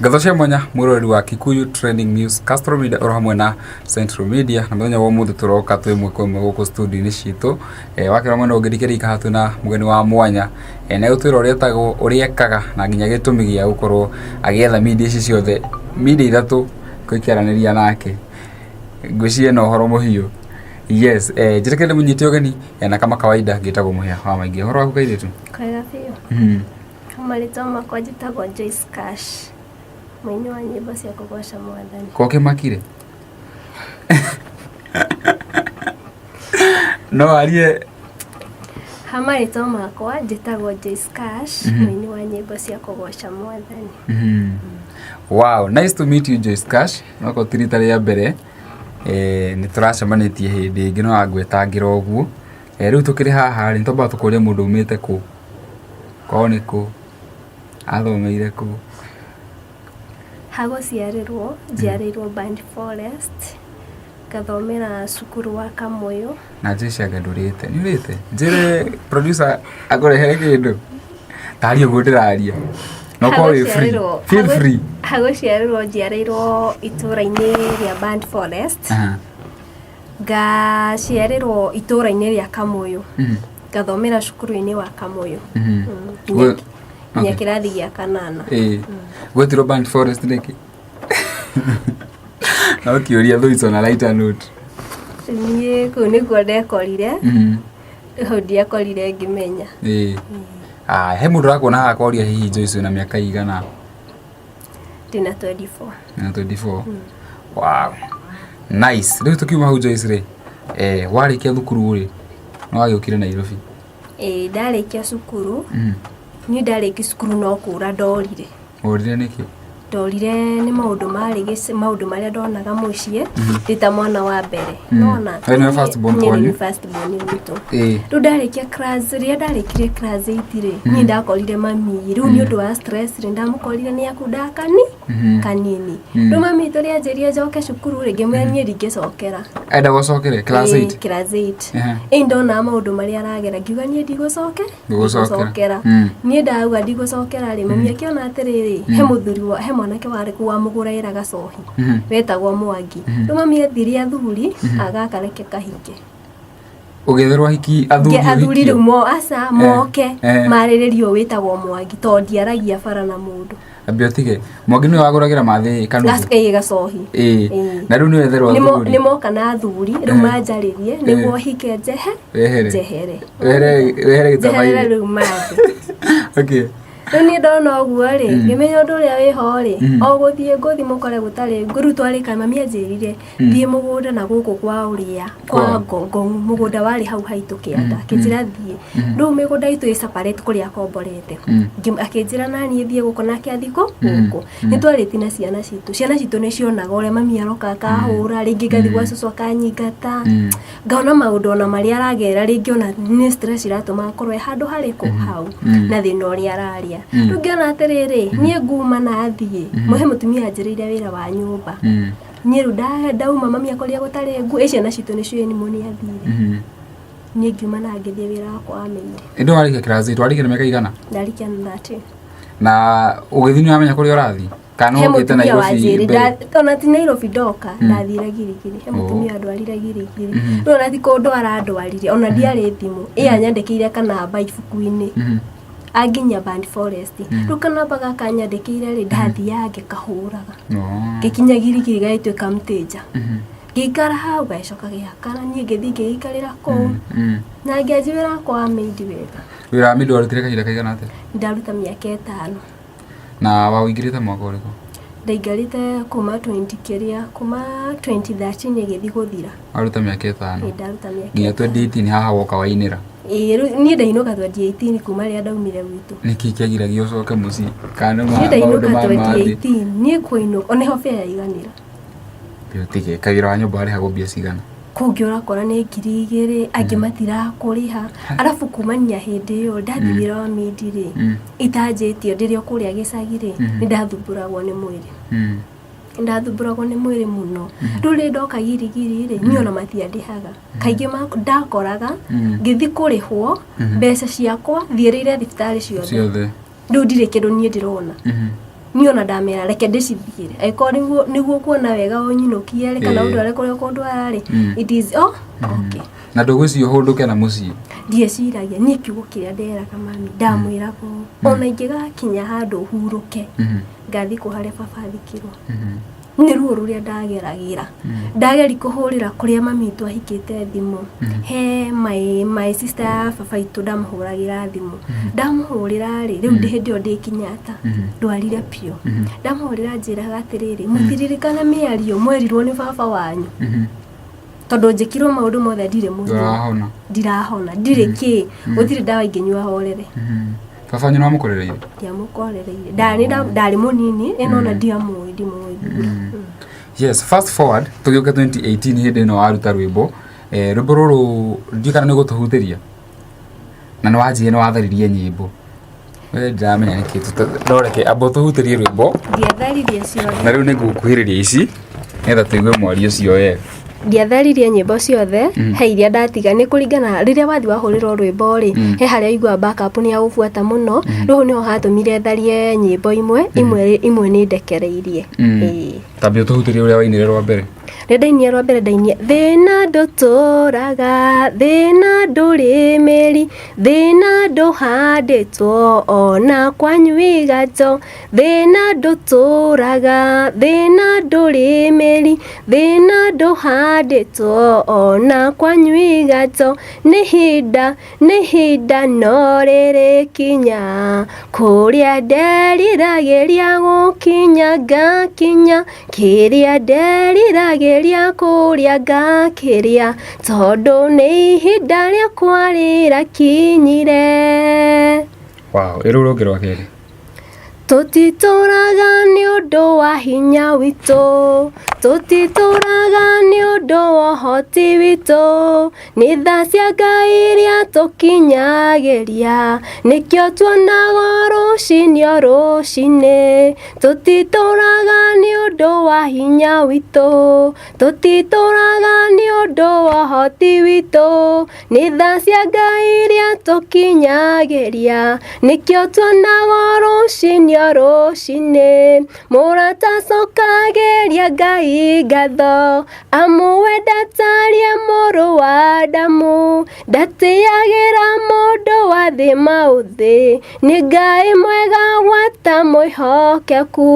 Ngatho cia mwanya mwiroreri wa Kikuyu Trending News, Castro Media oro hamwe na Central Media. Na muthenya wa umuthi turoka twi ĩmwe kwa ĩmwe gũkũ studio-inĩ citũ. Wakĩrora mwena ũngĩ ndikĩrika haha twĩna mũgeni wa mwanya, na egũtwĩra ũrĩa etagwo, ũrĩa ekaga na nginya gĩtũmi gĩa gũkorwo agĩetha media ici ciothe, media ithatũ tũkĩaranĩria nake. Ngwĩciria ena ũhoro mũhiũ. Yes, njĩtĩkĩre ndĩmũnyite ũgeni, na kama kawaida ngĩtagwo Mũhĩa wa Maingĩ. Ũhoro waku kairĩtu? Kwega biũ. Marĩtwa makwa njĩtagwo Joyce Cash, mũini wa nyĩmbo cia kũgoca Mwathani. Ko kĩmakire? No arie. Ha marĩtwa makwa njĩtagwo Joyce Cash, mũini wa nyĩmbo cia kũgoca Mwathani. Wow, nice to meet you, Joyce Cash. Nokorwo ti rita rĩa mbere, nĩ tũracemanĩtie hĩndĩ ĩngĩ no wangwetangĩra ũguo. Rĩu tũkĩrĩ haha rĩ, nĩ twambaga tũkoria mũndũ umĩte kũ, kwao nĩ kũ, athomeire kũ. Ha gũciarĩrwo, njiarĩirwo Band Forest, ngathomera cukuru wa Kamũyũ. Na Joyce anga ndũrĩte? Nĩ ũrĩte? Njĩre producer akũrehere kĩndũ? Taria ũguo ndĩraria. Na ũkorwo wĩ free. Feel free. Ha gũciarĩrwo njiarĩirwo itũũra-inĩ rĩa Band Forest. Ngaciarĩrwo itũũra-inĩ rĩa Kamũyũ. Ngathomera cukuru-inĩ wa Kamũyũ. Nginya kĩrathi gĩa kanana. Ĩĩ. Gwetirwo Band Forest nĩkĩ? No kĩũria, though it's on a lighter note. Niĩ kũu nĩkuo ndekorire. Hau ndiakorire ngĩmenya. Ĩĩ. Ah, he mũndũ ũrakuona haha akoria hihi Joyce wĩna mĩaka igana? Ndĩna 24. Na 24. Wow. Nice. Rĩu tũkiuma hau Joyce rĩ, warĩkia thukuru rĩ, nĩ wagĩũkire Nairobi? Ĩĩ, ndarĩkia cukuru. Niĩ ndarĩkia cukuru no kũra ndorire. Worire nĩkĩ? Ndorire nĩ maũndũ marĩ maũndũ marĩa ndonaga mũciĩ ndĩ ta mwana wa mbere. Nona. We nĩwe first born Niĩ kwanyu? nĩ first born gwitũ. Ĩĩ. Rĩu ndarĩkia class, rĩrĩa ndarĩkirie class 8 rĩ, niĩ ndakorire mami, rĩu nĩ ũndũ wa stress rĩ, ndamũkorire nĩ akunda kani kanini. Rĩu mami witũ rĩanjĩrire njoke cukuru rĩ, ngĩmwĩra niĩ ndingĩcokera. Enda gũcokere class Ĩĩ, 8? class 8. Ehe. Ĩĩ, ndonaga maũndũ marĩa aragera ngiuga niĩ ndigũcoke Ndũgũcokera. Ndigũcokera. Niĩ ndauga ndigũcokera rĩ, mami akĩona atĩrĩrĩ, he mũthuri wa, he mwanake warĩ kũu wamũgũragĩra gacohi wetagwo Mwangi. Rĩu mami ethirie athuri agakareke kahike. Ũgĩetherwo ahiki athuri? Athuri ũhikio? rĩu mo aca moke eh. marĩrĩrio wĩtagwo Mwangi tondũ ndiaragia bara na mũndũ. Ambia ũtige. Mwangi nĩwe wagũragĩra mathĩ kanuthu? Ĩĩ, gacohi. Ĩĩ. Ĩĩ. Na rĩu nĩwe etherwo athuri? Nĩ moka na athuri rĩu manjarĩrie nĩguo hike njehe Wehere. Njehere. Wehere Njehere gĩtama-inĩ. rĩu mathĩ. Okay. Rĩu niĩ ndona ũguo rĩ, ngĩmenya ũndũ ũrĩa wĩho rĩ, o gũthiĩ ngũthiĩ mũkore gũtarĩ ngũ. Rĩu twarĩka mami anjĩrire thiĩ mũgũnda na gũkũ kwa ũrĩa kwa Ngong'u, mũgũnda warĩ hau haitũ kĩanda, akĩnjĩra thiĩ. Rĩu mĩgũnda itũ ĩ separate kũrĩa akomborete. Akĩnjĩra naniĩ thiĩ gũkũ nake athiĩ kũ gũkũ. Nĩ twarĩtie na ciana citũ, ciana citũ nĩ cionaga ũrĩa mami aroka akahũra, rĩngĩ ngathiĩ gwa cũcũ akanyingata. Ngona maũndũ ona marĩa aragerera, rĩngĩ ona nĩ stress iratũma akorwo e handũ harĩkũ hau na thĩna ũrĩa ararĩa. Rĩu ngĩona atĩrĩrĩ, niĩ nguma na thiĩ mũhe mũtumia anjĩrĩire wĩra wa nyũmba. Niĩ rĩu ndauma mami akorire gũtarĩ nguo, ĩ ciana citũ nĩciũĩ nĩ nĩ athire. Niĩ ngiuma na ngĩthiĩ wĩra wakwa wa maid. Ĩndĩ warĩkia class 8, warĩkia na mĩaka igana? Ndarĩkia na 13. Na ũgĩthiĩ nĩ wamenya kũrĩa ũrathiĩ? Kana He ũkĩte mũtumia Nairobi wanjĩrire mbere? Ona ti Nairobi ndoka, ndathire Girigiri. He mũtumia ndwarire Girigiri. Rĩu ona ti kũndwara andwarire, ona ndiarĩ thimũ. Ĩ anyandĩkĩire kanamba ibuku-inĩ. Anginyia Band Forest. Rĩu kanamba gaka anyandĩkĩire rĩ, ndathiaga ngĩkahũraga. Ngĩkinya Girigiri gagĩtuĩka mteja. Ngĩikara hau gagĩcoka gĩakana, niĩ ngĩthiĩ ngĩikarĩra kũu. Na ngĩanjia wĩra wakwa wa maid wega. Wĩra wa maid warutire kahinda kaigana atĩa? Ndaruta mĩaka 5. Na waũingĩrĩte mwaka ũrĩkũ? Ndaingĩrĩte kuma 20 kĩrĩa, kuma 2013 ĩgĩthiĩ gũthira. Waruta mĩaka 5? Ĩĩ, ndaruta mĩaka Nginya ĩtano. 2018 haha woka wainĩra? Ĩĩ, rĩu niĩ ndainũka 2018 kuma rĩrĩa ndaumire gwitũ. Nĩkĩ kĩagiragia ũcoke mũciĩ? Kana nĩ Niĩ maũndũ ndainũka ma mathĩ? 2018, niĩ kũinũka, ona nĩho fare yaiganĩra. Ũtige, kawĩra wa nyũmba warĩhagwo mbia cigana? Kũngĩ ũrakora nĩ 2000, angĩ matirakũrĩha. Arabu kumania hĩndĩ ĩyo ndathiĩ wĩra wa maid rĩ, itanjĩtio ndĩrĩ o kũrĩa gĩcagi rĩ, nĩ ndathumbũragwo nĩ mwĩrĩ. Ndathumbũragwo nĩ mwĩrĩ mũno. Rĩu rĩrĩa ndoka Girigiri rĩ, niĩ ona matiandĩhaga. Kaingĩ ndakoraga ngĩthiĩ kũrĩhwo mbeca ciakwa thiĩrĩire thibitarĩ ciothe. Ciothe. Rĩu ndirĩ kĩndũ niĩ ndĩrona. Niĩ ona ndamera reke ndĩcithiĩre, angĩkorwo nĩguo kuona wega ũnyinũkie rĩ, kana ũndware kũrĩa ũkũndwara rĩ, it is oh, okay. Na ndũgwĩciria ũhũndũke na mũciĩ? Ndieciragia. Niĩ kiugo kĩrĩa nderaga mami, ndamwĩraga ũũ, ona ingĩgakinya handũ hurũke, ngathikwo harĩa baba athikirwo. Nĩ ruo rũrĩa ndageragĩra. Ndageri kũhũrĩra kũrĩa mami witũ ahikĩte thimũ, he my sister ya baba witũ ndamũhũragĩra thimũ. Ndamũhũrĩra rĩ, rĩu hĩndĩ ĩyo ndĩ Kenyatta, ndwarire biũ. Ndamũhũrĩra anjĩraga atĩrĩrĩ, mũtiririkana mĩario mwerirwo nĩ baba wanyu? Tondũ njĩkirwo maũndũ mothe ndirĩ mũrimũ. Ndũrahona. Ndirahona, ndirĩ kĩ, gũtirĩ ndawa ingĩnyua horere. Baba wanyu nĩwamũkorereire? Ndiamũkorereire, ndarĩ mũnini, ĩno ona ndiamũĩ, ndimũĩ. Yes, fast forward tũgĩũka 2018, hĩndĩ ĩno waruta rwĩmbo, rwĩmbo rũrũ ndiũĩ kana nĩ ũgũtũhutĩria, na nĩ wanjire nĩ watharirie nyĩmbo, we ndiramenya nĩkĩ, no reke amba ũtũhutĩrie rwĩmbo. Ndiatharirie ciothe. Na rĩu nĩ ngũkuhĩrĩria ici nĩgetha tũigue mwario ũcio wega. Ndiatharirie nyĩmbo ciothe, he iria ndatiga, nĩ kũringana rĩrĩa wathi wahũrĩrwo rwĩmbo rĩ, he harĩa ũiguaga backup nĩ yagũbuata mũno, rĩu hau nĩho hatũmire tharie nyĩmbo imwe, imwe nĩ ndekereirie. Ĩĩ. Tambia ũtũhutĩrie ũrĩa wainire rwa mbere. Rĩrĩa ndainia rwa mbere, ndainia thĩna ndũtũraga, thĩna ndũrĩ mĩri, thĩna ndũhandĩtwo ona kwanyu iganjo, thĩna ndũtũraga, thĩna ndũrĩ mĩri, thĩna ndũhandĩtwo ona kwanyu iganjo, nĩ ihinda, nĩ ihinda no rĩrĩkinya, kũrĩa nderiragĩria gũkinya ngakinya, kĩrĩa nderiragĩria kũrĩa ngakĩrĩa, tondũ nĩ ihinda rĩakwa rĩrakinyire. Wow, ĩ rũu rũngĩ rwa kerĩ. Tũtitũraga nĩ ũndũ wa hinya witũ, tũtitũraga nĩ ũndũ wa ũhoti witũ, nĩ tha cia Ngai iria tũkinyagĩria, nĩkĩo tuonaga rũcinĩ o rũcinĩ. Tũtitũraga nĩ ũndũ wa hinya witũ, tũtitũraga nĩ ũndũ wa ũhoti witũ, nĩ tha cia Ngai iria tũkinyagĩria, nĩkĩo tuonaga rũcinĩ o rũcinĩ. Mũrata, cokagĩria Ngai ngatho, amu we ndataria mũrũ wa Adamu, ndatĩagĩra mũndũ wa thĩ maũthĩ, nĩ Ngai mwega gwata mwĩhokeku.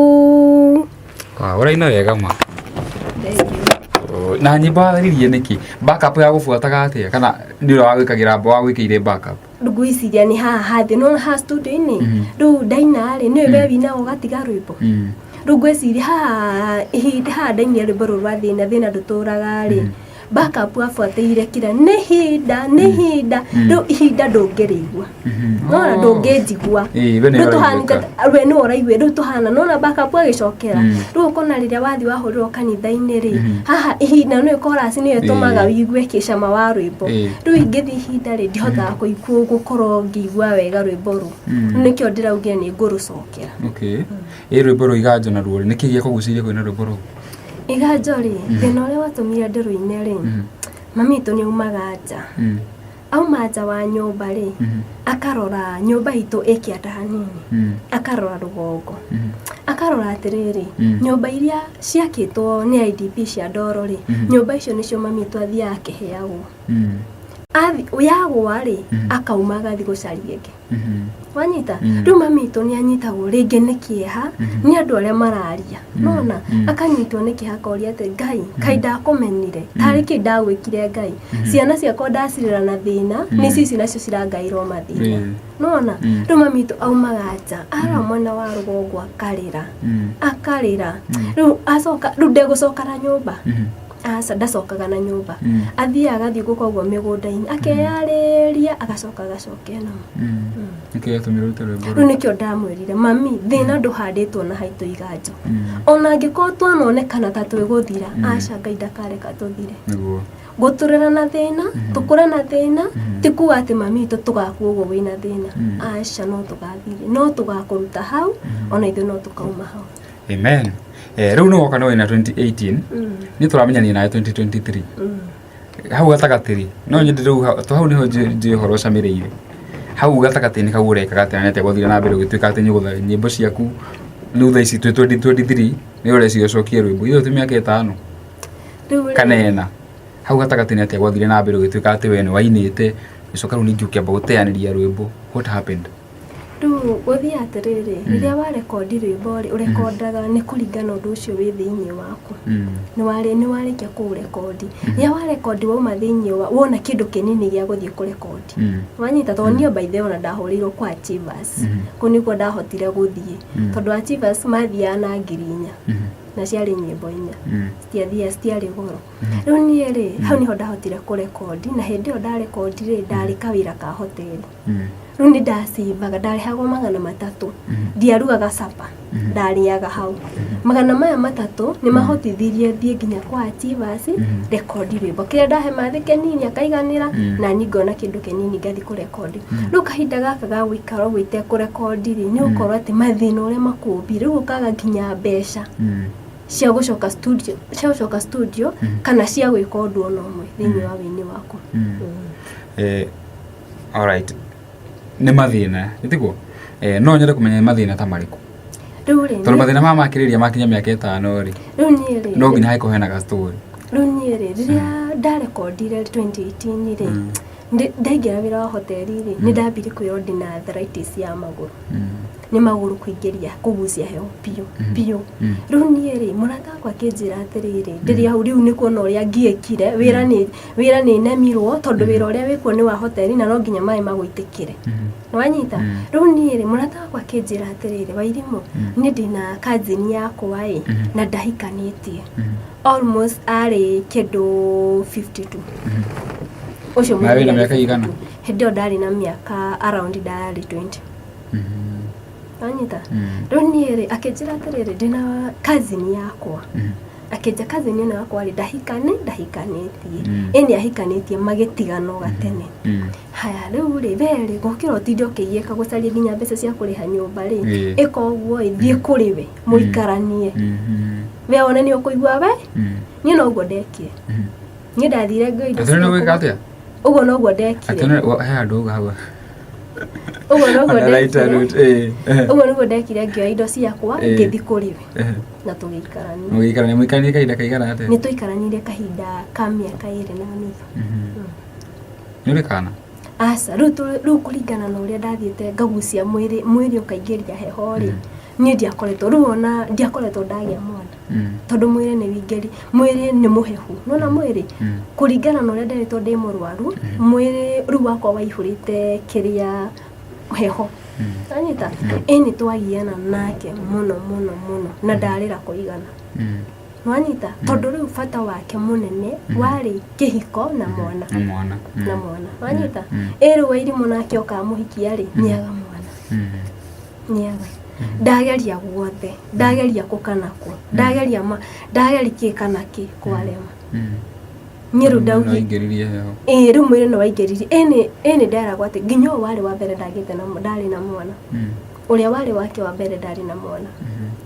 Wow, ũraina wega ma. Oh, na nyĩmbo watharirie nĩkĩ? Backup ya gũbuataga atĩa, kana nĩ ũrĩa wagwĩkagĩra, wagwĩkĩire backup? Ngwĩciria nĩ haha hathĩ, nona haha studio-inĩ, rĩu ndaina rĩ, nĩwe we winaga ũgatiga rwĩmbo. Rĩu ngwĩciria haha ihinda haha ndainire rwĩmbo rũrũ rwa thĩna, thĩna ndũtũraga rĩ, backup abuatĩire kira nĩ ihinda, nĩ ihinda, rĩu ihinda ndũngĩrĩigua, nona ndũngĩnjigua. Ĩĩ, we nĩwe Rĩu tũhanĩte ũraiguĩka. We nĩwe ũraigua, rĩu tũhana nona backup agĩcokera. Rĩu ũkona rĩrĩa wathi wahũrĩrwo kanitha-inĩ rĩ, haha ihinda nĩyo chorus nĩyo ĩtũmaga ũigue kĩcama wa rwĩmbo. Rĩu ingĩthiĩ ihinda rĩ, ndihotaga kũigua, gũkorwo ngĩigua wega rwĩmbo rũu. Nĩkĩo ndĩraugire nĩ ngũrũcokera. Okay, ĩ rwĩmbo rũu Iganjo naruo rĩ, nĩkĩ gĩakũgucĩrĩria kũina rwĩmbo rũu? Iganjo rĩ, thĩna ũrĩa watũmire ndĩrũine rĩ, mami witũ nĩ aumaga nja. Auma nja wa nyũmba rĩ, akarora nyũmba itũ ĩ kĩanda hanini, akarora rũgongo, akarora atĩrĩrĩ, nyũmba iria ciakĩtwo nĩ IDP cia ndoro rĩ, nyũmba icio nĩcio mami witũ athiaga akĩheagwo. Yagwa rĩ, akauma agathiĩ gũcaria ĩngĩ. Wanyita? Rĩu mami witũ nĩ anyitagwo rĩngĩ nĩ kĩeha nĩ andũ arĩa mararia, nona akanyitwo nĩ kĩeha, akoria atĩ, "Ngai, kaĩ ndakũmenire? Tarĩ kĩ ndagwĩkire, Ngai? Ciana ciakwa ndacirera na thĩna, nĩ ici nacio cirangaĩrwo mathĩna." Nona rĩu mami witũ aumaga nja, arora mwena wa rũgongo, akarĩra, akarĩra. Rĩu acoka, rĩu ndegũcoka na nyũmba, aca, ndacokaga na nyũmba. Athiaga agathiĩ gũka ũguo mĩgũnda-inĩ, akeyarĩria, agacoka agacokera namo. Nĩkĩo gĩatũmire ũrute rwĩmbo Rĩu rũu? Nĩkĩo ndamwĩrire, "Mami, thĩna ndũhandĩtwo na haitũ Iganjo. Ona angĩkorwo twanonekana ta twĩgũthira, aca, Ngai ndakareka tũthire." Nĩguo. Gũtũrera na thĩna, tũkũre na thĩna, ti kuga atĩ mami witũ tũgakua ũguo wĩna thĩna. Aca, no tũgathire, no tũgakũruta hau, ona ithuĩ no tũkauma hau. Amen. Rĩu nĩ woka nĩ waina 2018, nĩ tũramenyania nawe 2023. Hau gatagatĩ rĩ, no nyende rĩu to hau nĩho njũĩ ũhoro ũcamĩrĩire, hau gatagatĩ-inĩ kau ũrekaga atĩa, na nĩ atĩa gwathire na mbere ũgĩtuĩka atĩ nĩ ũgũtha nyĩmbo ciaku? Rĩu thaa ici twĩ 2023 nĩ ũreciria ũcokie rwĩmbo ithuĩ twĩ mĩaka 5 Rĩu rĩ, kana 4 hau gatagatĩ nĩ atĩa gwathire na mbere ũgĩtuĩka atĩ we nĩ wainĩte ũcoka rĩu ningĩ ũkĩamba gũteanĩria rwĩmbo? What happened? Rĩu gũthiĩ atĩrĩrĩ, rĩrĩa warekondi rwĩmbo rĩ, ũrekondaga nĩ kũringana ũndũ ũcio wĩ thĩinĩ waku. Nĩ warĩkia kũũrekondi, rĩrĩa warekondi wauma thĩinĩ wa wona kĩndũ kĩnini gĩa gũthiĩ kũrekondi. Wanyita? Tondũ niĩ by the way ona ndahũrĩirwo kwa Achievers. Kũu nĩkuo ndahotire gũthiĩ, tondũ Achievers mathiaga na 4,000 na ciarĩ nyĩmbo 4. Citiathia, citiarĩ goro. Rĩu niĩ rĩ, hau nĩho ndahotire kũrekondi, na hĩndĩ ĩyo ndarekondi rĩ, ndarĩ kawĩra ka hoteli. Rĩu nĩ ndacĩvaga, ndarĩhagwo 300. Ndiarugaga capa, ndarĩaga hau. 300 nĩ mahotithirie thiĩ nginya kwa Achievers, rekondi rwĩmbo. Kĩrĩa ndahe mathĩ kĩnini akaiganĩra, na niĩ ngona kĩndũ kĩnini ngathiĩ kũrekondi. Rĩu kahinda gaka ga gũikara ũguo itekũrekondi rĩ, nĩ ũkorwo atĩ mathĩna ũrĩa makũmbire, rĩu ũkaga nginya mbeca cia gũcoka studio kana cia gwĩka ũndũ ona ũmwe thĩinĩ wa wĩini waku. Alright, nĩ mathĩna nĩtiguo? No nyende kũmenya nĩ mathĩna ta marĩkũ? Rĩu rĩ, Tondũ mathĩna maya makĩrĩria makinya mĩaka 5 rĩ, rĩu niĩ rĩ, no nginya hagĩkorwo hena gastori. Rĩu niĩ rĩ, rĩrĩa ndarekondire 2018 rĩ, ndaingĩra wĩra wa hoteli rĩ, nĩ ndambire kwĩrwo ndĩna arthritis ya magũrũ. Nĩ magũrũ kũingĩria kũgucia heho biũ biũ. Rĩu niĩ rĩ, mũrata wakwa akĩnjĩra atĩrĩrĩ, ndĩrĩ hau rĩu nĩ kuona ũrĩa ngiĩkire wĩra, nĩ wĩra nĩ nemirwo, tondũ wĩra ũrĩa wĩkuo nĩ wa hoteli na no nginya maĩ magũitĩkĩre. Wanyita? Rĩu niĩ rĩ, mũrata wakwa akĩnjĩra atĩrĩrĩ, "Wairimũ, niĩ ndĩna cousin yakwa ĩ na ndahikanĩtie." Almost arĩ kĩndũ 52 ũcio. Na wĩna Mũthuri mĩaka arĩ igana? 52. Hĩndĩ ĩyo ndarĩ na mĩaka around ndarĩ 20. Wanyita? Rĩu niĩ rĩ, akĩnjĩra atĩrĩrĩ, ndĩna cousin yakwa. Akĩnja cousin ĩno yakwa rĩ, ndahikanĩtie. Ĩ nĩ ahikanĩtie magĩtigana o gatene. Haya, rĩu rĩ, we rĩ, gũkĩra ũtinde ũkĩgiĩka gũcaria nginya mbeca cia kũrĩha nyũmba rĩ, ĩka ũguo ĩ, thiĩ kũrĩ we mũikaranie. We one nĩ ũkũigua we. Niĩ noguo ndekire. Niĩ ndathire ngĩoya indo Atĩ nĩ gwĩka ciakwa. atĩa? Ũguo noguo ndekire. Atĩ he handũ uga hau. Ũguo noguo On a lighter ndekire. note, Ũguo nĩguo ndekire, ngĩoya indo ciakwa, ngĩthiĩ kũrĩ we na tũgĩikarania. Mũgĩikarania, mũikaranie kahinda kaigana atĩa? Nĩ tũikaranirie kahinda ka mĩaka 2.5. Nĩ ũrĩ kana? Aca, rĩu rĩu kũringana na ũrĩa ndathiĩte ngagucia mwĩrĩ, mwĩrĩ ũkaingĩria heho rĩ, niĩ ndiakoretwo rĩu ona ndiakoretwo ndagĩa mwana, tondũ mwĩrĩ nĩ wingĩri, mwĩrĩ nĩ mũhehu nona mwĩrĩ. Kũringana na ũrĩa nderetwo ndĩ mũrwaru, mwĩrĩ rĩu wakwa waihũrĩte kĩrĩa heho. Anyita ĩ nĩ twagiana nake mũno mũno mũno na ndarĩra kũigana. Nwanyita? Tondũ rĩu bata wake mũnene warĩ kĩhiko na mwana. Na mwana. Na mwana, wanyita? Ĩ rĩu Wairimũ nake oka mũhikia rĩ, nĩaga mwana. Nĩaga ndageria guothe, ndageria kũ kana kũ, ndageria ma ndageria kĩ kana kĩ, kwarema. Niĩ rĩu ndaugire Waingĩririe heho. Ĩ rĩu mwĩrĩ nĩ waingĩririe. Ĩ nĩ nderagwo atĩ nginya ũyũ warĩ wa mbere ndagĩte na ndarĩ na mwana. Ũrĩa warĩ wake wa mbere ndarĩ na mwana.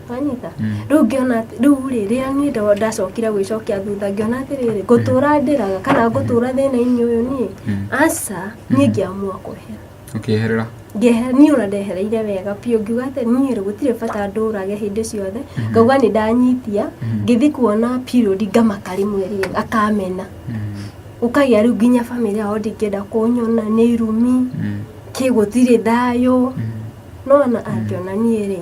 Wanyita? Rĩu ngĩona rĩu rĩ, rĩrĩa niĩ ndacokire gwĩcokia thutha, ngĩona atĩrĩrĩ, ngũtũra ndĩraga kana ngũtũra thĩna-inĩ ũyũ niĩ? Aca, niĩ ngĩamua kwehera. Ũkĩeherera. Ngĩehera. Niĩ ona ndehereire wega biũ, ngiuga atĩ niĩ rĩ, gũtirĩ bata ndũrage hĩndĩ ciothe. Ngauga nĩ ndanyitia ngĩthiĩ kuona period, ngamaka rĩmwe rĩrĩ akamena. Ũkagĩa rĩu nginya bamĩrĩ yao ndĩngĩenda kũnyona, nĩ irumi. Kĩ gũtirĩ thayũ. Nona angĩona niĩ rĩ,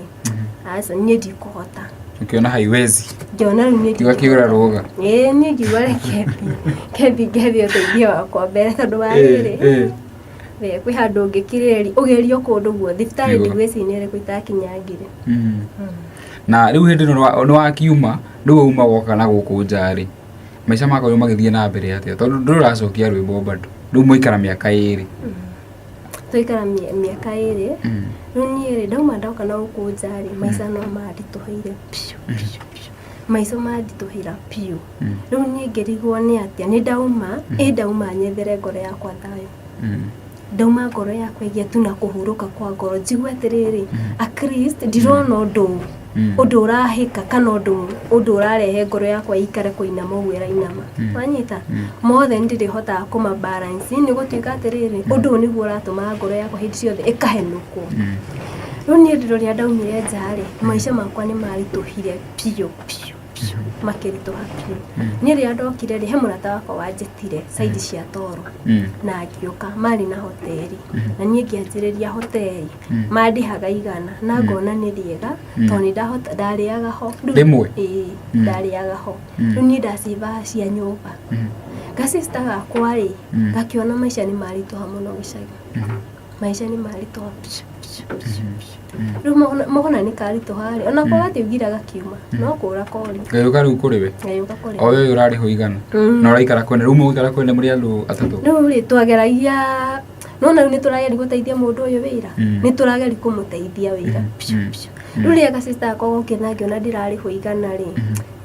aca, niĩ ndikũhota. Ũkĩona haiwezi. Ngĩona rĩu niĩ Kiuga kĩũra rũga. Ĩĩ, niĩ ngiuga reke thiĩ ngethe ũteithio wakwa mbere, tondũ wa rĩrĩ, we kwĩ handũ ũngĩkirĩrĩria ũgerio kũndũ guothe thibitarĩ. Ndigwĩciria nĩ ĩrĩkũ itakinyangire. Na rĩu hĩndĩ ĩno nĩ wakiuma, rĩu wauma woka na gũkũ nja rĩ, maica makorirwo magĩthiĩ na mbere atĩa? Tondũ ndũrĩ ũracokia rwĩmbo bado, rĩu mwaikara mĩaka 2. Twaikara mĩaka 2. Rĩu niĩ rĩ, ndauma ndoka na gũkũ nja rĩ, maica no manditũhĩire biũ biũ biũ, maica manditũhĩra biũ. Rĩu niĩ ngĩrigwo nĩ atĩa nĩ ndauma, ĩ ndauma nyethere ngoro yakwa thayũ. Ndauma ngoro yakwa ĩgĩe tu na kũhurũka kwa ngoro, njigue atĩrĩrĩ, at least ndirona ũndũ ũndũ ũrahĩka kana ũndũ ũrarehe ngoro yakwa ĩikare kũinama ũguo ĩrainama. Wanyita? Mothe nĩ ndĩrĩhotaga kũma balance, nĩ gũtuĩka atĩrĩrĩ, ũndũ ũyũ nĩguo ũratũma ngoro yakwa hĩndĩ ciothe ĩkahenũkwo. Rĩu niĩ rĩrĩa ndaumire nja rĩ, maica makwa nĩ maritũhire biũ biũ biũ, makĩritũha biũ. Niĩ rĩrĩa ndokire rĩ, he mũrata wakwa wanjĩtire side cia Toro na ngĩũka, marĩ na hoteri na niĩ ngĩanjĩrĩria hoteri, mandĩhaga 100 na ngona nĩ rĩega tondũ nĩ ndahota ndarĩaga ho. Rĩmwe? Ĩĩ, ndarĩaga ho. Rĩu niĩ ndacibaga cia nyũmba. Gacista gakwa rĩ, gakĩona maica nĩ maritũha mũno gĩcagi. Maica nĩ maritũha biũ biũ biũ biũ. Rĩu mona nĩ karitũha rĩ, onako gatiugire gakiuma, no kũra kori. Gagĩũka rĩu kũrĩ we? Gagĩũka kũrĩ. O we ũyũ ũrarĩhwo 100? Na ũraikara kwene, rĩu mũgũikara kwene mũrĩ andũ atatũ? Rĩu rĩ, twageragia, nona rĩu nĩ tũrageria gũteithia mũndũ ũyũ wĩra, nĩ tũrageria kũmũteithia wĩra biũ biũ. Rĩu rĩrĩa gacista gakwa gokire na ngĩona ndĩrarĩhwo 100 rĩ,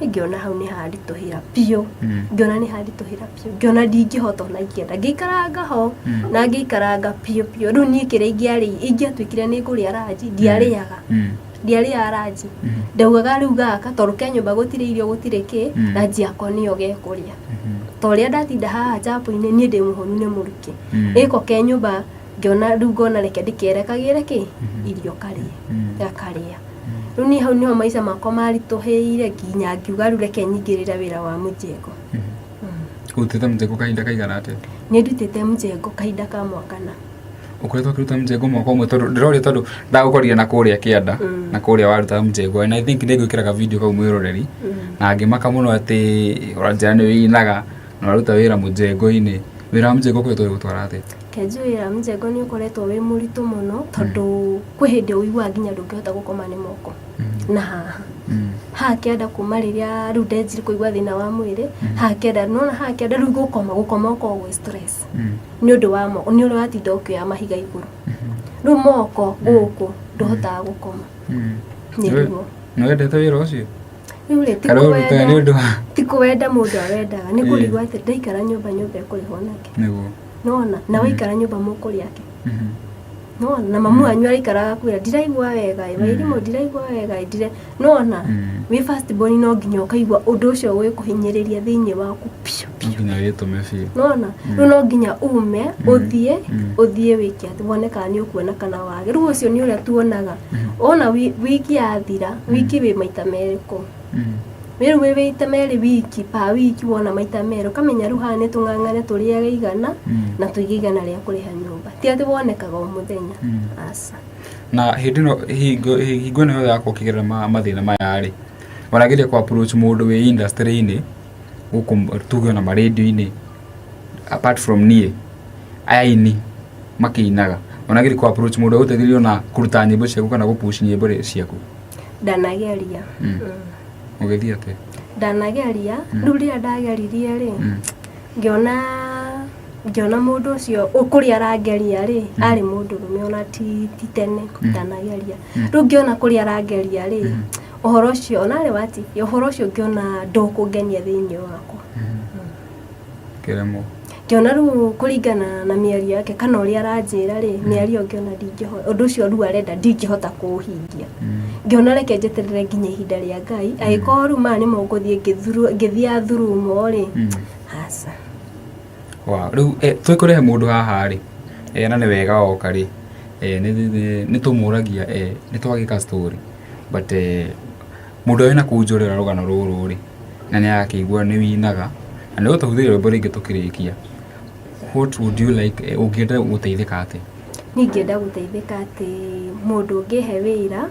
ngĩona hau nĩ handitũhĩra biũ, ngĩona nĩ handitũhĩra biũ, ngĩona ndingĩhota ona ingĩenda, ngĩikaranga ho na ngĩikaranga biũ biũ. Rĩu niĩ kĩrĩa ingĩatuĩkire nĩ ngũrĩa ranji, ndiarĩaga, ndiarĩaga ranji, ndaugaga rĩu gaka tondũ ke nyũmba gũtirĩ irio gũtirĩ kĩ, ranji yakwa nĩyo gekũrĩa. Ta ũrĩa ndatinda haha chapo-inĩ niĩ ndĩ mũhũnu nĩ mũrukĩ, ĩko ke nyũmba ngĩona rĩu ngona reke ndĩkere kagĩre kĩ irio karĩe, gakarĩa. Rĩu niĩ hau nĩho maica makwa maritũhĩire nginya ngiuga rĩu reke nyingĩrĩre wĩra wa mjengo. Ũrutĩte mjengo kahinda kaigana atĩa? Niĩ ndutĩte mjengo kahinda ka mwaka na. Ũkoretwo ũkĩruta mjengo mwaka ũmwe tondũ ndĩroria tondũ ndagũkorire na kũrĩa kĩanda na kũrĩa warutaga mjengo and I think nĩ ngwĩkĩraga video kau mwĩroreri na ngĩmaka mũno atĩ ũranjĩra nĩ wĩinaga na ũraruta wĩra mjengo-inĩ. Wĩra wa mjengo ũkoretwo ũgĩgũtwara atĩa? Kenjũ wĩra wa mjengo nĩ ũkoretwo wĩ mũritũ mũno tondũ kwĩ hĩndĩ ũiguaga nginya ndũngĩhota gũkoma nĩ moko na haha haha kĩanda kuma rĩrĩa rĩu ndenjire kũigua thĩna wa mwĩrĩ, haha kĩanda nona haha kĩanda rĩu gũkoma gũkoma ũkoragwo gwĩ stress nĩ ũndũ wa moko, nĩ ũrĩa watinda ũkĩoya mahiga igũrũ, rĩu moko gũkũ ndũhotaga gũkoma nĩ ruo. Nĩ wendete wĩra ũcio? Rĩu rĩ, ti Kana ũrutaga nĩ ũndũ wa ti kũwenda mũndũ awendaga, nĩ kũrigwo atĩ ndaikara nyũmba nyũmba ĩkũrĩhwo nakĩ? Nĩguo. Nona na waikara nyũmba mũkũrĩa kĩ? Nona na mamu wanyu araikaraga kwĩra ndiraigua wega ĩ, Wairimũ ndiraigua wega ĩ, ndire nona wĩ first born no nginya ũkaigua ũndũ ũcio ũgĩkũhinyĩrĩria thĩinĩ waku biũ No nginya wĩtũme biũ. Nona rĩu no nginya ume ũthiĩ ũthiĩ wĩke atĩ wone kana nĩ ũkuona kana wage. Rĩu ũcio nĩ ũrĩa tuonaga wona wiki yathira, wiki wĩ maita merĩ kũu, rĩu wĩ maita merĩ wiki pa wiki wona maita merĩ ũkamenya rĩu haha nĩ tũng'ang'ane tũrĩage 100 na tũige 100 rĩa kũrĩha nyũmba, ti atĩ wonekaga o mũthenya, aca. Na hĩndĩ ĩno hingo hingo ĩno yothe yakwa ũkĩgerera mathĩna maya rĩ, wanageria kũ approach mũndũ wĩ industry-inĩ gũkũ tuge ona marendio-inĩ apart from niĩ aya aini makĩinaga, wanageria kũ approach mũndũ agũteithĩrĩrie ona kũruta nyĩmbo ciaku kana gũ push nyĩmbo ciaku? Ndanageria. Ũgĩthiĩ atĩa? Ndanageria. Rĩu rĩrĩa ndageririe rĩ, ngĩona ngĩona mũndũ ũcio kũrĩa arangeria rĩ, arĩ mũndũrũme ona ti tene ndanageria. Rĩu ngĩona kũrĩa arangeria rĩ, ũhoro ũcio ona arĩ wa TV, ũhoro ũcio ngĩona ndũkũngenia thĩinĩ wakwa. Kĩremwo. Ngĩona rĩu kũringana na mĩario yake kana ũrĩa aranjĩra rĩ, mĩario ngĩona ndingĩhota, ũndũ ũcio rĩu arenda ndingĩhota kũũhingia. Ngĩona reke njeterere nginya ihinda rĩa Ngai, angĩkorwo rĩu maya nĩmo ngũthiĩ ngĩthiaga through mo rĩ, aca. Wow. Rĩu twĩkũrehe mũndũ haha rĩ, na nĩ wega woka rĩ, nĩ tũmũragia, nĩ twagĩka story but mũndũ wĩna kũu nja ũrera rũgano rũrũ rĩ, na nĩ arakĩigua nĩ winaga na nĩ ũgũtũhũthĩria rwĩmbo rĩngĩ tũkĩrĩkia, what would you like, ũngĩenda gũteithĩka atĩa? Niĩ ingĩenda gũteithĩka atĩ mũndũ ũngĩhe wĩra,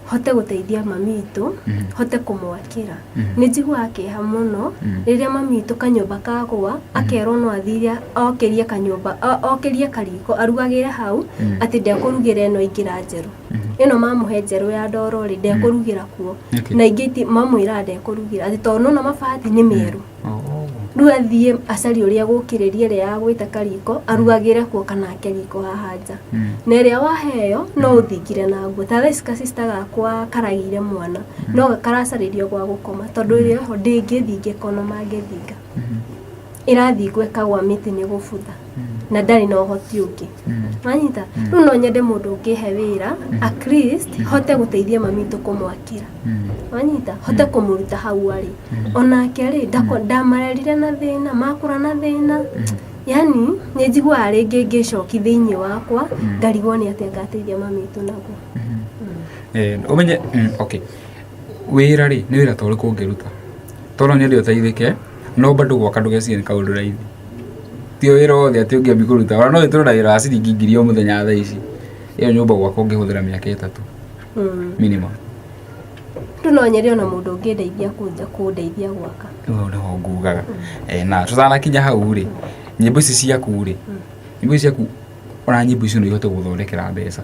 hote gũteithia mami witũ, hote kũmwakĩra. Nĩ njiguaga kĩeha mũno rĩrĩa mami witũ kanyũmba kagwa akerwo no athire okĩrie kanyũmba, okĩrie kariko arugagĩre hau, atĩ ndekũrugĩra ĩno ĩngĩra njerũ. Ĩno mamũhe njerũ ya ndoro rĩ, ndekũrugĩra kuo. Na ingĩ mamwĩraga ndekũrugĩra atĩ tondũ nona mabati nĩ merũ. Rĩu athiĩ acarie ũrĩa egũkĩrĩria ĩrĩa ya gwĩta kariko arugagĩre kuo kana ake riko haha nja. Na ĩrĩa waheo no ũthingire naguo. Ta thaa ici gacista gakwa karagĩire mwana no karacarĩrio gwa gũkoma tondũ ĩrĩa ĩho ndĩngĩthingĩka ona mangĩthinga. Ĩrathingwo ĩkagwa mĩtĩ nĩ gũbutha na ndarĩ na ũhoti ũngĩ. Wanyita? Rĩu no nyende mũndũ ũngĩhe wĩra at least hote gũteithia mami witũ kũmwakĩra. Wanyita? Hote kũmũruta hau arĩ. Onake rĩ, ndamarerire na thĩna, makũra na thĩna. Yani nĩ njiguaga rĩngĩ ngĩcoki thĩinĩ wakwa, ngarigwo nĩ atĩa ngateithia mami witũ naguo. Ũmenye, okay, wĩra rĩ, nĩ wĩra ta ũrĩkũ ũngĩruta? Tondũ no nyende ũteithĩke, no bado gwaka ndũgecirie nĩ kaũndũ raithi. Ti o wĩra wothe atĩ ũngĩambia kũruta, ona no wĩtũre na wĩra wa ciringi 1,000 o mũthenya thaa ici. Ĩyo nyũmba gwaka ũngĩhũthĩra mĩaka 3 minimum. Rĩu no nyende ona mũndũ ũngĩndeithia kũnja kũndeithia gwaka. Ũguo nĩho ngugaga. Na tũtanakinya hau rĩ, nyĩmbo ici ciaku rĩ, nyĩmbo ici ciaku ona nyĩmbo icio no ihote gũgũthondekera mbeca.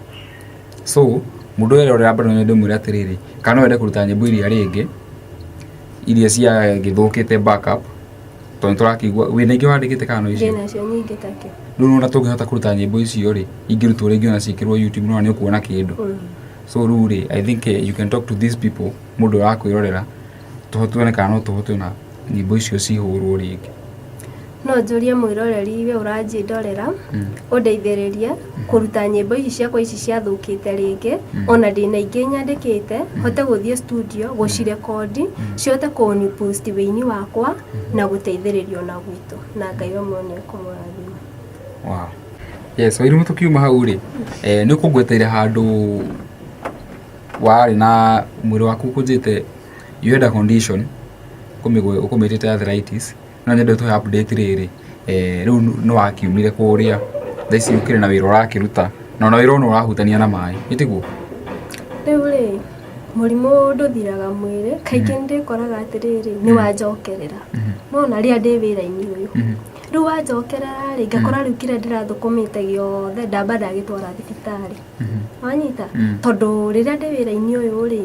So mũndũ ũyũ ũrerorera bado no nyende ũmwĩre atĩrĩrĩ, kana no wende kũruta nyĩmbo iria rĩngĩ, iria ciagĩthũkĩte backup, tondũ nĩtũrakĩigua wĩna ingĩ wandĩkĩte kana no icio? Ndĩnacio nyingĩ take. Rĩu nĩwona tũngĩhota kũruta nyĩmbo icio rĩ, ingĩrutwo rĩngĩ ona ciĩkĩrwo YouTube nĩwona nĩũkuona kĩndũ. So rĩu rĩ, I think you can talk to these people, mũndũ ũrakwĩrorera, tuone kana no tũhote ona nyĩmbo icio cihũrwo rĩngĩ. No njũrie mwĩroreri we ũranjĩndorera, ũndeithĩrĩrie kũruta nyĩmbo ici ciakwa ici ciathũkĩte rĩngĩ, ona ndĩna ingĩ nyandĩkĩte, hote gũthiĩ studio gũcirekondi, cihote kũni boost wĩini wakwa na gũteithĩrĩria ona gwitũ, na Ngai we mwene nĩekũmũrathima. Wow. Yes, Wairimu tũkiuma hau rĩ, nĩ ũkũngweteire handũ warĩ na mwĩrĩ waku ũkũnjĩte, you had a condition, ũkũmĩtĩte arthritis, no nyende ũtũhe update rĩrĩ, rĩu nĩ wakiumire kũrĩa, thaa ici ũkĩrĩ na wĩra ũrakĩruta, na ona wĩra ũyũ nĩ ũrahutania na maĩ, ĩ tiguo? Rĩu rĩ, mũrimũ ndũthiraga mwĩrĩ, kaingĩ nĩ ndĩkoraga atĩrĩrĩ, nĩ wanjokerera. Nona rĩrĩa ndĩ wĩra-inĩ ũyũ. Rĩu wanjokerera rĩ, ngakora rĩu kĩrĩa ndĩrathũkũmĩte gĩothe ndamba ndagĩtwara thibitarĩ. Wanyita? Tondũ rĩrĩa ndĩ wĩra-inĩ ũyũ rĩ,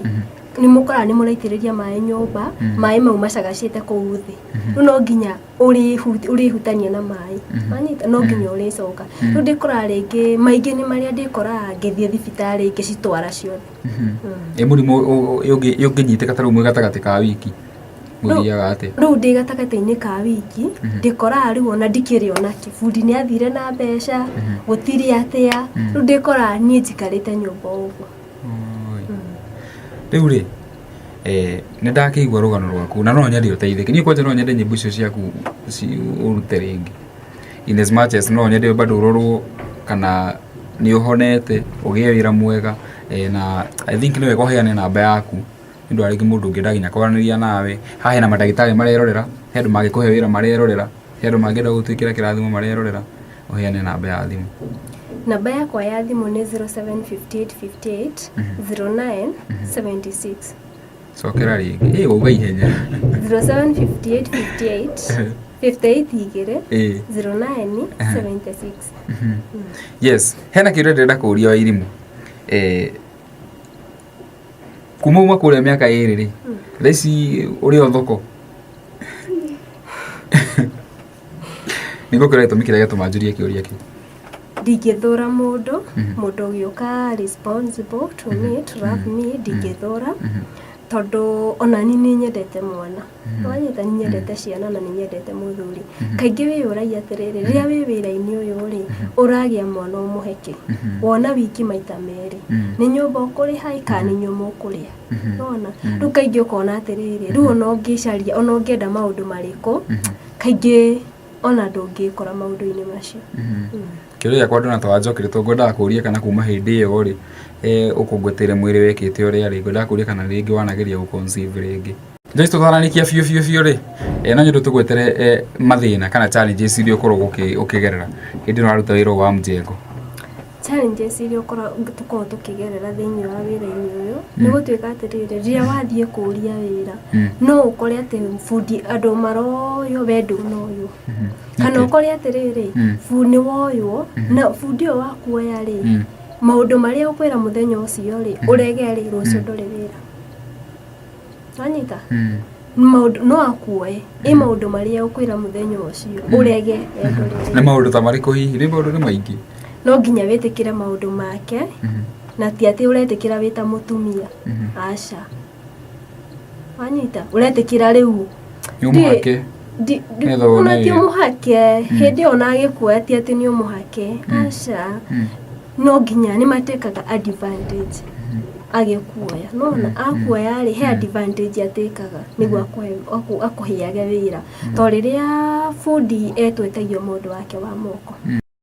nĩ mũkoraga nĩ mũraitĩrĩria maĩ nyũmba, maĩ mau macagacĩte kũu thĩ. Rĩu no nginya ũrĩhutania na maĩ. Wanyita? No nginya ũrĩcoka. Rĩu ndĩkoraga rĩngĩ, maingĩ nĩ marĩa ndĩkoraga ngĩthiĩ thibitarĩ ngĩcitwara ciothe. Ĩ mũrimũ ũngĩnyitĩka ta rĩu mwĩ gatagatĩ ka wiki, mũthiaga atĩa? Rĩu ndĩ gatagatĩ-inĩ ka wiki, ndĩkoraga rĩu ona ndikĩrĩ ona kĩ. Bundi nĩ athire na mbeca, gũtirĩ atĩa. Rĩu ndĩkoraga niĩ njikarĩte nyũmba ũguo. Rĩu rĩ, nĩ ndakĩigua rũgano rwaku na no nyende ũteithĩke. Niĩ kwanja no nyende nyĩmbo icio ciaku ũrute rĩngĩ. In as much as no nyende bado ũrorwo kana nĩ ũhonete, ũgĩe wĩra mwega, na I think nĩ wega ũheane namba yaku nĩ ũndũ wa rĩngĩ mũndũ ũngĩenda nginya kwaranĩria nawe. Haha hena mandagĩtarĩ marerorera, he andũ mangĩkũhe wĩra marerorera, he andũ mangĩenda gũgũtwĩkĩra kĩrathimo marerorera, ũheane namba ya thimũ. Namba yakwa ya thimũ nĩ 0758 58 09 76. Cokera rĩngĩ. Ĩ wauga ihenya. 0758 58 58 igĩrĩ 09 76. Yes, hena kĩũria ndĩrenda kũũria Wairimu. Kuma uma kũrĩa mĩaka 2 rĩ, thaa ici ũrĩ o thoko? Nĩngũkwĩra gĩtũmi kĩrĩa gĩatũma njũrie kĩũria kĩu. Ndingĩthũra mũndũ, mũndũ ũgĩũka responsible to me, to love me, ndingĩthũra, tondũ ona niĩ nĩ nyendete mwana. Wanyita, nĩ nyendete ciana na nĩ nyendete mũthuri. Kaingĩ wĩyũragia atĩrĩrĩ, rĩrĩa wĩ wĩra-inĩ ũyũ rĩ, ũragĩa mwana ũmũhe kĩ? Wona wiki maita merĩ. Nĩ nyũmba ũkũrĩha kana nĩ nyũmba ũkũrĩa? Nĩwona? Rĩu kaingĩ ũkona atĩrĩrĩ, rĩu ona ũngĩcaria, ona ũngĩenda maũndũ marĩkũ, kaingĩ ona ndũngĩkora maũndũ-inĩ macio. Kĩũria gĩakwa ndona ta wanjokeria tondũ ngwendaga kũũria kana kuma hĩndĩ ĩyo rĩ, ũkũngweteire mwĩrĩ wekĩte ũrĩa rĩ, ngwendaga kũũria kana rĩngĩ wanageria gũ conceive rĩngĩ. Joyce tũtanarĩkia biũ biũ biũ rĩ, no nyende tũgwetere mathĩna kana challenges iria ũkoragwo ũkĩgerera hĩndĩ ĩno ũraruta wĩra ũyũ wa mjengo. Challenges iria tũkoragwo tũkĩgerera thĩinĩ wa wĩra-inĩ ũyũ, nĩ gũtuĩka atĩrĩrĩ, rĩrĩa wathiĩ kũũria wĩra, no ũkore atĩ bundi andũ maroywo we ndũnoywo. Kana ũkore atĩrĩrĩ, nĩ woywo, na bundi ũyũ wakuoya rĩ, maũndũ marĩa ũkwĩra mũthenya ũcio rĩ, ũrege rĩ, rũciũ ndũrĩ wĩra. Wanyita? Maũndũ no akuoe, ĩ maũndũ marĩa ũkwĩra mũthenya ũcio, ũrege we ndũrĩ wĩra. Nĩ maũndũ ta marĩkũ hihi? Nĩ maũndũ nĩ maingĩ. No nginya wĩtĩkĩre maũndũ make, na ti atĩ ũretĩkĩra wĩ ta mũtumia. Aca. Wanyita? Ũretĩkĩra rĩu. Nĩ ũmũhake. Nĩgetha wone Ona ti wĩra. ũmũhake, hĩndĩ ĩyo ona agĩkuoya ti atĩ nĩ ũmũhake. Aca. No nginya nĩ matekaga advantage. Agĩkuoya nona akuoya rĩ, he advantage atĩkaga nĩguo akũheage wĩra, to rĩrĩa bundi etwĩtagio mũndũ wake wa moko.